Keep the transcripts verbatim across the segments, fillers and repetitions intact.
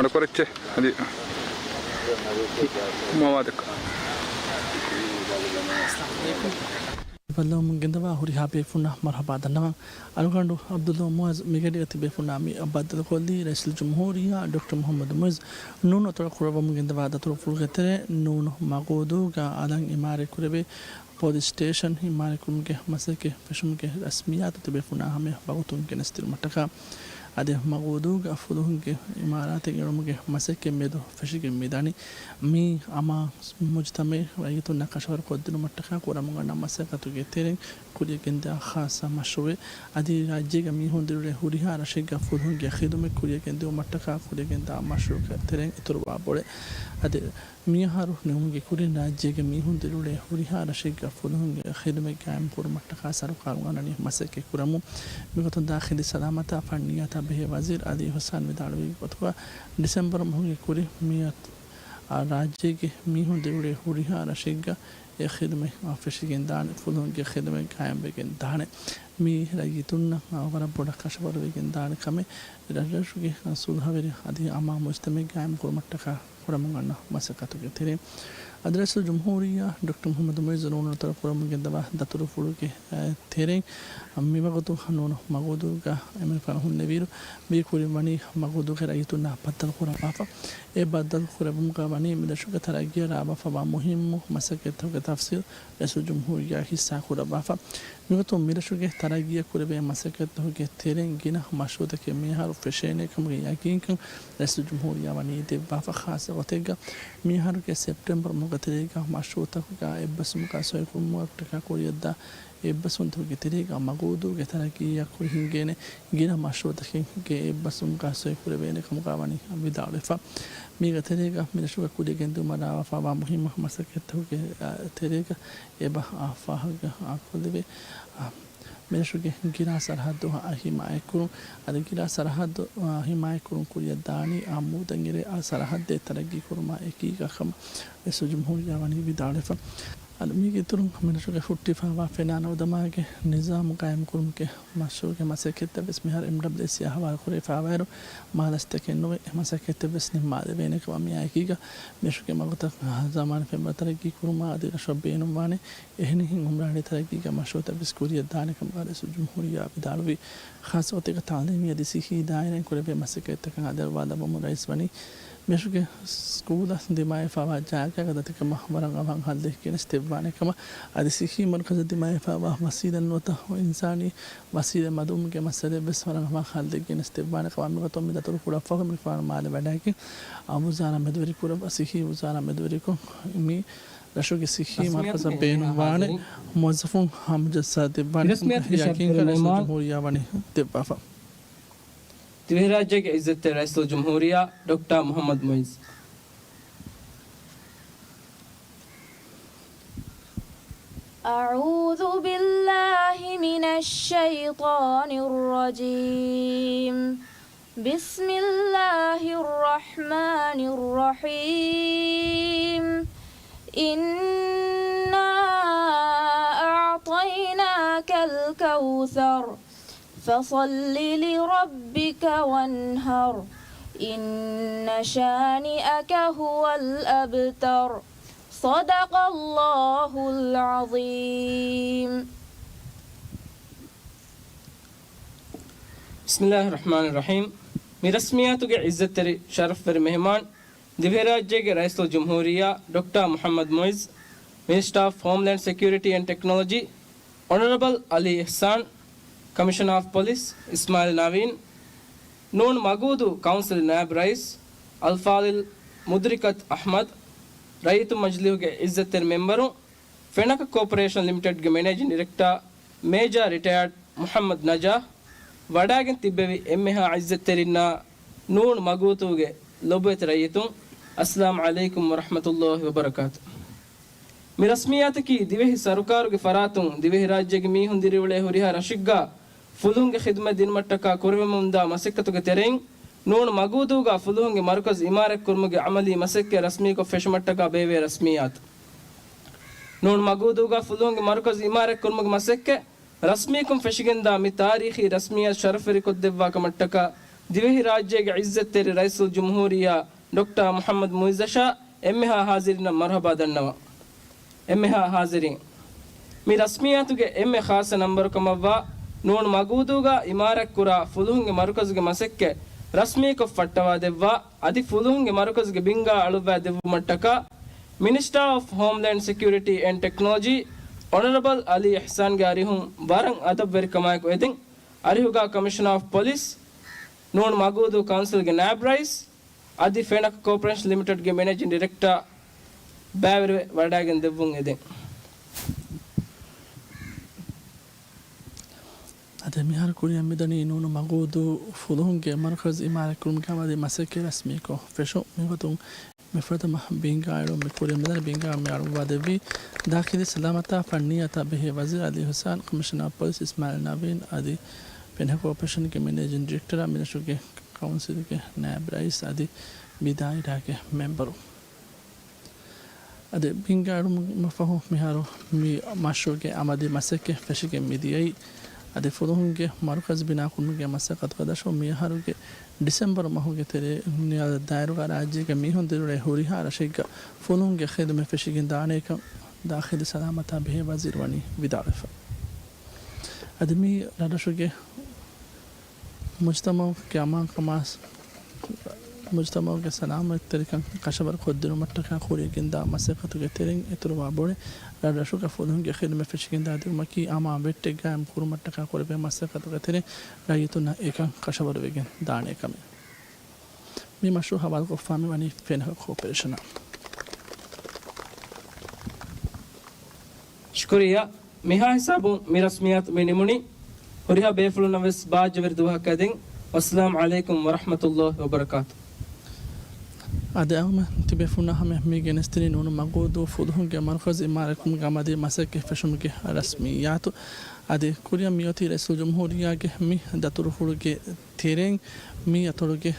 އަޑުކުރެއްޗެ އަދި މަވާދަކަށް. ބައްލަވަމުން ގެންދަވާ ހުރިހާ ބޭފުންނަށް މަރުހަބާ ދަންނަވަން. އަޅުގަނޑު ޢަބްދުﷲ މުޢިއްޒު މިގަޑީގަ ތިބޭފުންނާ މި ބައްދަލުކޮށްލީ ރައީސުލްޖުމްހޫރިއްޔާ ޑޮކްޓަރ މުޙައްމަދު މުޢިއްޒު ނޫނު އަތޮޅަށް ކުރައްވަމުން ގެންދަވާ ދަތުރުފުޅުގެ ތެރޭ، ނޫނު މަގޫދޫގަ އަލަށް އިމާރާތް ކުރެވޭ ޕޮލިސް ސްޓޭޝަން އިމާރާތްކުރުމުގެ މަސައްކަތް ފެށުމުގެ ރަސްމިއްޔާތު ތިބޭފުންނާ ހަމަޔަށް ވަގުތުން ގެނެސްދިނުމަށްޓަކާ، އަދި މަގޫދޫގަ ފުލުހުންގެ އިމާރާތެއް އެޅުމުގެ މަސައްކަތް މިއަދު ފެށިގެން މިދަނީ. މީ އަމާ މުޖުތަމަޢު ރައްޔިތުންނަށް ކަށަވަރު ކޮށްދިނުމަށްޓަކާ ކުރަމުން އަންނަ މަސައްކަތުގެ ތެރެއިން ކުރިއަށް ގެންދާ ޚާއްޞަ މަޝްރޫޢެއް. އަދި ރާއްޖޭގެ މީހުން ދިރިއުޅޭ ހުރިހާ ރަށެއްގަ ފުލުހުންގެ ޚިދުމަތް ކުރިއަށް ގެންދިއުމަށްޓަކާ ކުރިއަށް ގެންދާ މަޝްރޫޢުގެ ތެރެއިން އިތުރުވާ ބޮޑެއް. އަދި މިއަހަރު ނިމުމުގެ ކުރިން ރާއްޖޭގެ މީހުން ދިރިއުޅޭ ހުރިހާ ރަށެއްގަ ފުލުހުންގެ ޚިދުމަތް ގާއިމް ކުރުމަށްޓަކާ ސަރުކާރުން އަންނަނީ މަސައްކަތް ކުރަމުން. މިގޮތުން ދާޚިލީ ސަލާމަތާ ފަންނިއްޔާތާ ބެހޭ ވަޒީރު އަލީ އިޙްސާން ވިދާޅުވި ގޮތުގަ، ޑިސެމްބަރު މަހުގެ ކުރިން މިއަދު ރާއްޖޭގެ މީހުން ދިރިއުޅޭ ހުރިހާ ރަށެއްގަ އެ ޚިދުމަތް ފެށިގެން ދާނެ، ފުލުހުންގެ ޚިދުމަތް ގާއިމްވެގެން ދާނެ. މި ރައްޔިތުންނަށް ވަރަށް ބޮޑަށް ކަށަވަރުވެގެން ދާނެ ކަމެއް ރަށްރަށުގެ ސުލްހަވެރި އަދި އަމާން މުޖްތަމަޢު ގާއިމް ކުރުމަށްޓަކާ ކުރަމުން އަންނަ މަސައްކަތުގެ ތެރެއިން. އަދި ރައީސުލް ޖުމްހޫރިއްޔާ ޑޮކްޓަރ މުޙައްމަދު މުޢިއްޒު ނޫނު އަތޮޅަށް ކުރަމުން ގެންދަވާ ދަތުރުފުޅުގެ ތެރެއިން މިވަގުތު ނޫނު މަގޫދޫގަ އެންމެ ފަރަހުންނެވިއިރު، މި ކުރިން ވަނީ މަގޫދޫގެ ރައްޔިތުންނާ ބައްދަލު ކުރައްވާފަ. އެ ބައްދަލު ކުރެއްވުމުގަ ވަނީ މިރަށުގެ ތަރައްގީއަށް ރާވާފައިވާ މުހިއްމު މަސައްކަތްތަކުގެ ތަފްސީލް ރައީސުލްޖުމްހޫރިއްޔާ ހިއްސާ ކުރައްވާފަ. މިގޮތުން މިރަށުގެ ތަރައްގީއަށް ކުރެވޭ މަސައްކަތްތަކުގެ ތެރެއިން ގިނަ މަޝްރޫޢުތަކެއް މިއަހަރު ފެށޭނެ ކަމުގެ ޔަޤީންކަން ރައީސުލްޖުމްހޫރިއްޔާ ވަނީ ދެއްވާފަ. ޚާއްޞަ ގޮތެއްގަ މިއަހަރުގެ ސެޕްޓެމްބަރު މަހުގެ ތެރޭގަ މަޝްރޫޢުތަކުގެ އެއްބަސްވުމަކާ ސޮއިކުރުމަށްޓަކާ ކުރިއަށްދާ އެއްބަސްވުންތަކުގެ ތެރޭގަ މަގޫދޫގެ ތަރައްގީއަށް ކުރި ހިންގޭނެ ގިނަ މަޝްރޫޢުތަކެއްގެ އެއްބަސްވުމަކާ ސޮއިކުރެވޭނެ ކަމުގަ ވަނީ ވިދާޅުވެފަ. މީގެ ތެރޭގަ މިރަށުގަ ކުރިއަށް ގެންދިއުމަށް ރާވާފައިވާ މުހިއްމު މަސައްކަތްތަކުގެ، އާ، ތެރޭގަ އެބަ، އާ، ފާހަގަ، އާ، ކޮށްލެވޭ. އާ، މިރަށުގެ ގިރާ ސަރަހައްދު ހިމާޔަތްކުރުން، އަދި ގިރާ ސަރަހައްދު، އާ، ހިމާޔަތްކުރުން ކުރިއަށް ދާނީ އާ މޫދަށް އެރޭ އާ ސަރަހައްދެއް ތަރައްގީ ކުރުމާ އެކީގަ ކަމަށް ރައީސުލްޖުމްހޫރިއްޔާ ވަނީ ވިދާޅުވެފަ. އަދި މީގެ އިތުރުން މިރަށުގެ ހުއްޓިފައިވާ ފެނާ ނަވުދަމާގެ ނިޒާމު ގާއިމްކުރުމުގެ މަޝްރޫޢުގެ މަސައްކަތްތައް ވެސް މިހާރު އެމްޑަބްލިއުއެސްސީއާ ހަވާލުކުރެވިފައިވާއިރު، މާލަސްތަކެއް ނުވެ އެ މަސައްކަތްތައް ވެސް ނިންމާލެވޭނެ ކަމަށް މިއާއެކީގަ މިރަށުގެ މަގުތައް ޒަމާނީ ފެންވަރު ތަރައްގީ ކުރުމާ އަދި ރަށަށް ބޭނުންވާނެ އެހެނިހެން އުމްރާނީ ތަރައްގީގެ މަޝްރޫޢުތައް ވެސް ކުރިއަށް ދާނެ ކަމުގަ ރައީސުލްޖުމްހޫރިއްޔާ ވިދާޅުވި. ޚާއްޞަ ގޮތެއްގަ ތަޢުލީމީ އަދި ސިއްހީ ދާއިރާއިން ކުރެވޭ މަސައްކަތްތަކަށް އާދަވާލައްވަމުން ރައީސް ވަނީ މިރަށުގެ ސްކޫލަށް ދިމާވެފައިވާ ޖާގައިގަ ދަތިކަމަށް ވަރަށް އަވަހަށް ހައްލެއް ގެނެސް ދެއްވާނެ ކަމަށް އަދި ސިއްހީ މަރުކަޒަށް ދިމާވެފައިވާ ވަސީލަތް ނުވަތަ އިންސާނީ ވަސީލަތް މަދުވުމުގެ މައްސަލައެއް ވެސް ވަރަށް އަވަހަށް ހައްލެއް ގެނެސް ދެއްވާނެ ކަމަށް މިގޮތުން މި ދަތުރުފުޅަށްފަހު މި ފާނު މާލެ ވަޑައިގެން އާ ވުޒާރާ މެދުވެރިކުރައްވާ ސިއްހީ ވުޒާރާ މެދުވެރިކޮށް މި ރަށުގެ ސިއްހީ މަރުކަޒަށް ބޭނުންވާނެ މުވައްޒަފުން ހަމަޖައްސާ ދެއްވާނެ ކަމުގެ ޔަޤީންކަން ރައީސުލްޖުމްހޫރިއްޔާ ވަނީ ދެއްވާފަ. ދިވެހިރާއްޖޭގެ އިއްޒަތްތެރި ރައީސުލްޖުމްހޫރިއްޔާ ޑޮކްޓަރ މުޙައްމަދު މުޢިއްޒު. أعوذ بالله من الشيطان الرجيم. بسم الله الرحمن الرحيم. إنا أعطيناك الكوثر. فصل لربك وانحر. إن شانئك هو الأبتر. صدق الله العظيم. بسم الله الرحمن الرحيم. މި ރަސްމިއްޔާތުގެ އިއްޒަތްތެރި ޝަރަފްވެރި މެހެމާން، ދިވެހިރާއްޖޭގެ ރައީސުލްޖުމްހޫރިއްޔާ ޑޮކްޓަރ މުޙައްމަދު މުޢިއްޒު، މިނިސްޓަރ އޮފް ހޯމްލޭންޑް ސެކިއުރިޓީ އެންޑް ޓެކްނޮލޮޖީ، އޮނަރަބަލް އަލީ އިޙްސާން، ކަމިޝަނަރ އޮފް ޕޮލިސް އިސްމާއިލް ނަވީން، ނޫން މަގޫދޫ ކައުންސިލް ނާއިބް ރައީސް އަލްފާޟިލް މުދްރިކަތް އަޙްމަދު، ރައްޔިތުން މަޖިލީހުގެ އިއްޒަތްތެރި މެމްބަރުން، ފެނަކަ ކޯޕަރޭޝަން ލިމިޓެޑްގެ މެނޭޖިން ޑިރެކްޓާ މޭޖާ ރިޓަޔާޑް މުޙައްމަދު ނަޖާހް، ވަޑައިގެން ތިއްބެވި އެންމެހާ އިއްޒަތްތެރިންނާ ނޫން މަގޫދޫގެ ލޮބުވެތި ރައްޔިތުން، އައްސަލާމު ޢަލައިކުމް ވަރަޙްމަތުﷲި ވަބަރަކާތު. މި ރަސްމިއްޔާތަކީ ދިވެހި ސަރުކާރުގެ ފަރާތުން ދިވެހިރާއްޖޭގެ މީހުން ދިރިއުޅޭ ހުރިހާ ރަށެއްގަ ފުލުހުންގެ ޚިދުމަތް ދިނުމަށްޓަކާ ކުރެވެމުންދާ މަސައްކަތުގެ ތެރެއިން، ނޫން މަގޫދޫގަ ފުލުހުންގެ މަރުކަޒު އިމާރާތްކުރުމުގެ ޢަމަލީ މަސައްކަތް ރަސްމީކޮށް ފެށުމަށްޓަކާ ބޭއްވޭ ރަސްމިއްޔާތު. ނޫން މަގޫދޫގަ ފުލުހުންގެ މަރުކަޒު އިމާރާތްކުރުމުގެ މަސައްކަތް ރަސްމީކޮށް ފެށިގެންދާ މި ތާރީޚީ ރަސްމިއްޔާތު ޝަރަފްވެރިކޮށްދެއްވާ ކަމަށްޓަކާ ދިވެހިރާއްޖޭގެ ޢިއްޒަތްތެރި ރައީސުލްޖުމްހޫރިއްޔާ ޑޮކްޓަރ މުޙައްމަދު މުޢިއްޒަށާ އެންމެހާ ޙާޟިރީންނަށް މަރުޙަބާ ދަންނަވަން. އެންމެހާ ޙާޟިރީން، މި ރަސްމިއްޔާތުގެ އެންމެ ޚާއްޞަ ނަންބަރު ކަމަށްވާ ނޫނު މަގޫދޫގަ އިމާރާތްކުރާ ފުލުހުންގެ މަރުކަޒުގެ މަސައްކަތް ރަސްމީކޮށް ފައްޓަވާދެއްވާ، އަދި ފުލުހުންގެ މަރުކަޒުގެ ބިންގާ އަޅުއްވާ ދެއްވުމަށްޓަކާ، މިނިސްޓާ އޮފް ހޯމްލޭންޑް ސެކިއުރިޓީ އެންޑް ޓެކްނޮލޮޖީ އޮނަރަބަލް އަލީ އިޙްސާންގެ އަރިހުން ވަރަށް އަދަބުވެރިކަމާއެކު އެދެން، އަރިހުގަ ކަމިޝަނާ އޮފް ޕޮލިސް ނޫނު މަގޫދޫ ކައުންސިލްގެ ނާއިބް ރައީސް އަދި ފެނަކް ކޯޕަރޭޝަން ލިމިޓެޑްގެ މެނޭޖިން ޑިރެކްޓަރ ބައިވެރިވެ ވަޑައިގެން ދެއްވުން އެދެން. އަދި މިހާރު ކުރިއަށް މިދަނީ ނޫނު މަގޫދޫ ފުލުހުންގެ މަރުކަޒު އިމާރާތްކުރުމުގެ އަމަލީ މަސައްކަތް ރަސްމީކޮށް ފެށުން. މިގޮތުން މި ފުރަތަމަ ބިންގާ އެޅުން މި ކުރިއަށް މިދަނީ. ބިންގާ މި އަޅުއްވާ ދެއްވީ ދާޚިލީ ސަލާމަތާ ފަންނީއަތާ ބެހޭ ވަޒީރު އަލީ އިޙްސާން، ކަމިޝަނާ އޮފް ޕޮލިސް އިސްމާއިލް ނަވީން އަދި ފެނަކް ކޯޕަރޭޝަންގެ މެނޭޖިން ޑިރެކްޓަރ މިރަށުގެ ކައުންސިލްގެ ނާއިބް ރައީސް އަދި މި ދާއިރާގެ މެމްބަރު. އަދި ބިންގާ އެޅުމުގެ ފަހު މިހާރު މި މަޝްރޫޢުގެ އަމަލީ މަސައްކަތް ފެށިގެން މިދިޔައީ. އަދި ފުލުހުންގެ މަރުކަޒު ބިނާކުރުމުގެ މަސައްކަތުގަ ދަށުން މިއަހަރުގެ ޑިސެމްބަރު މަހުގެ ތެރޭ ނިޔާލަށް ދާއިރުގަ ރާއްޖޭގެ މީހުން ދިރިއުޅޭ ހުރިހާ ރަށެއްގަ ފުލުހުންގެ ޚިދުމަތް ފެށިގެން ދާނޭކަން ދާޚިލީ ސަލާމަތާ ބެހޭ ވަޒީރު ވަނީ ވިދާޅުވެފަ. އަދި މި ރަށްރަށުގެ މުޖްތަމަޢުގެ އަމާންކަމާ، މުޖްތަމަޢުގެ ސަލާމަތްތެރިކަން ކަށަވަރު ކޮށްދިނުމަށްޓަކާ ކުރިއަށް ގެންދާ މަސައްކަތުގެ ތެރެއިން އިތުރުވާ ބޮޑެތި ރަށްރަށުގަ ފުލުހުންގެ ޚިދުމަތް ފެށިގެންދާ ދިއުމަކީ އަމާން ވެއްޓެއް ގާއިމް ކުރުމަށްޓަކާ ކުރެވޭ މަސައްކަތުގެ ތެރެއިން ރައްޔިތުންނަށް އެކަން ކަށަވަރުވެގެން ދާނޭ ކަމެއް. މި މަޝްރޫޢު ހަވާލުކޮށްފާ މިވަނީ ފެނަކް ކޯޕަރޭޝަނާ. ޝުކުރިއްޔާ. މިހާ ހިސާބުން މި ރަސްމިއްޔާތު މި ނިމުނީ. ހުރިހާ ބޭފުޅުންނަށް ވެސް ބާއްޖަވެރި ދުވަހަކަށް އެދެން. ވައްސަލާމް ޢަލައިކުމް ވަރަޙްމަތުﷲ ވަބަރަކާތު. އަދި އަޅުގަނޑުމެން ތިބޭފުޅުންނާ ހަމަޔަށް މި ގެނެސްދިނީ ނޫނު މަގޫދޫ ފުލުހުންގެ މަރުކަޒު އިމާރާތްކުރުމުގެ އަމަލީ މަސައްކަތް ފެށުމުގެ ރަސްމިއްޔާތު. އަދި ކުރިއަށް މިއޮތީ ރައީސުލްޖުމްހޫރިއްޔާގެ މި ދަތުރުފުޅުގެ ތެރެއިން މި އަތޮޅުގެ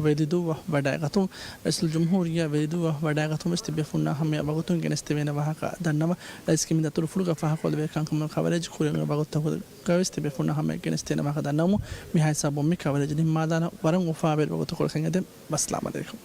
ވެލިދުއްވާ ވަޑައިގަތުން، ރައީސުލްޖުމްހޫރިއްޔާ ވެލިދުއްވާ ވަޑައިގަތުން ވެސް ތިބޭފުޅުންނާ ހަމަޔަށް ވަގުތުން ގެނެސްދެވޭނެ ވާހަކަ ދަންނަވަން. ރައީސްގެ މި ދަތުރުފުޅުގަ ފާހަގަކޮށްލެވޭ ކަންކަމުގެ ކަވަރޭޖް ކުރިއަށް ވަގުތުތަކުގަ ވެސް ތިބޭފުޅުންނާ ހަމަޔަށް ގެނެސްދޭނެ ވާހަކަ ދަންނަވަމުން މިހާ ހިސާބުން މި ކަވަރޭޖް ނިންމާލާނަން. ވަރަށް އުފާވެރި ވަގުތަކު ކޮޅަކަށް އެދެން. ވައްސަލާމް ޢަލައިކުމް.